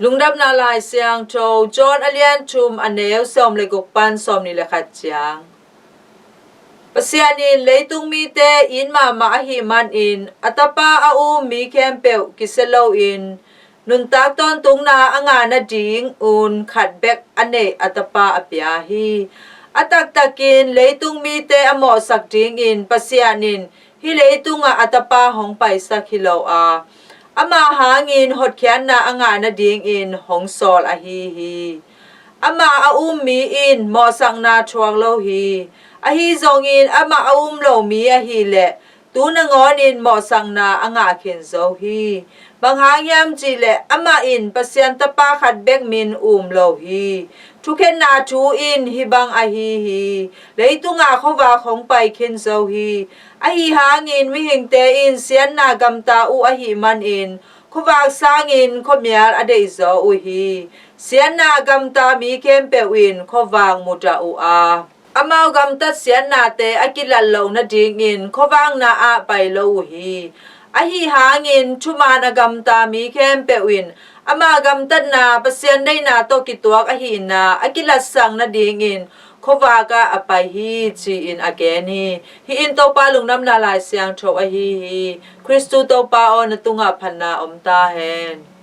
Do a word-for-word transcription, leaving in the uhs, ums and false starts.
Lungdamna Lai Siangtho, John a lian thum, a neu sawm le guk pan sawm nih le khat ciang. Pasian in leitung mite it mahmah ahih manin a Tapa a um mi khempeuh kisia loin nuntak tawntungna a ngah nadingun khat bek a neih a Tapa a pia hi. A taktakin leitung mite a mawhsak dingin Pasian in hih leitungah a Tapa hong paisak hi lo a, ama hangin hotkhiatna a ngah nadingin hong sawl ahi hi. Amah a um mi in mawhsakna thuak lo hi. Ahi zongin amah a um lo mi ahih leh tu nangawnin mawhsakna a ngah khin zo hi. Bang hang hiam cih leh amah in Pasian Tapa khat bek min um lo hi. Thukhenna thu in hih bang ahi hi. Leitungah khuavak hong pai khin zo hi. Ahi hangin mihingte in siatna gamta uh ahih manin khuavak sangin khuamial a deihzaw uh hi. Siatna gamta mi khempeuh in khuavak mudah uh a, amau gamtat siatnate a kilat loh nadingin khuavakna ah pai lo uh hi. Ahi hangin thuman a gamta mi khempeuh in ama gamtatna Pasian deihna tawh kituak ahihna a kilatsak nadingin khuavak ah a pai hi, ci-in a gen hi. Hih in Topa Lungdamna Lai Siangtho ahi hi. Khristu Topa aw, na tungah phatna om ta hen.